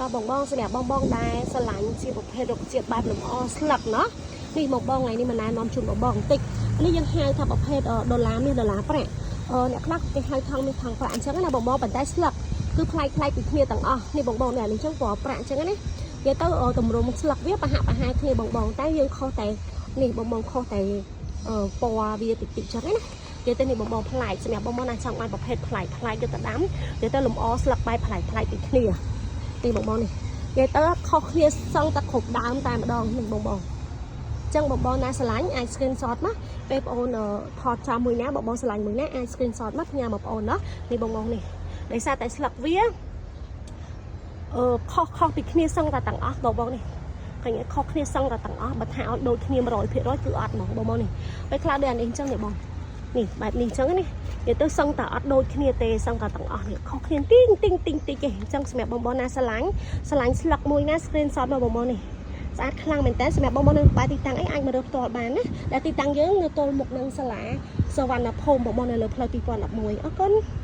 តោះបងបងសម្រាប់បងបងដែលស្រឡាញ់ជាប្រភេទរុក្ខជាតិបែបលម្អស្លឹកណោះនេះបងបងថ្ងៃនេះមិនណែនាំជូនបងបងបន្តិចនេះយើងហៅថាប្រភេទដុល្លារមាសដុល្លារប្រាក់អ្នកខ្លះគេហៅថង់មាសថង់ប្រាក់អញ្ចឹងណាបងបងប៉ុន្តែស្លឹកគឺប្លែកប្លែកពីគ្នាទាំងអស់នេះបងបងនេះអានេះអញ្ចឹងពណ៌ប្រាក់អញ្ចឹងណានិយាយទៅតម្រុំស្លឹកវាប្រហាក់ប្រហែលគ្នាបងបងតែយើងខុសតែនេះបងបងខុសតែពណ៌វាតិចតិចអញ្ចឹងណានិយាយទៅនេះបងបងប្លែកសម្រាប់បងបងណាចង់បានប្រភេទប្លែកប្លែកយកទៅដាំនិយាយទៅលម្អស្លឹកបែបប្លែកប្លែកពីគ្នា នេះបងបងនេះនិយាយទៅខុសគ្នាសឹងតែគ្រប់ដើមតែម្ដងនេះបងបងចឹងបងបងណាស្រឡាញ់អាច screenshot មកពេលបងអូនថតចំមួយណាបងបងស្រឡាញ់មួយណាអាច screenshot មកផ្ញើមកបងអូនណោះនេះបងបងនេះដោយសារតែស្លឹកវាខុសខុសពីគ្នាសឹងតែទាំងអស់បងបងនេះឃើញខុសគ្នាសឹងតែទាំងអស់បើថាឲ្យដូចគ្នា100%គឺអត់ហ្មងបងបងនេះពេលខ្លះដូចអានេះអញ្ចឹងនេះបងនេះបែបនេះអញ្ចឹងណានិយាយទៅសឹងតែអត់ដូចគ្នាទេសឹងតែទាំងអស់នេះខុសគ្នាទីងទីងទីងតិចទេអញ្ចឹងសម្រាប់បងបងណាស្រឡាញ់ស្រឡាញ់ស្លឹកមួយណា screenshot មកបងបងនេះស្អាតខ្លាំងមែនតើសម្រាប់បងបងនៅក្បែរទីតាំងអីអាចមករើសផ្ទាល់បានណាដែលទីតាំងយើងនៅទល់មុខនឹងសាលាសវណ្ណភូមិបងបងនៅលើផ្លូវ2011អរគុណ។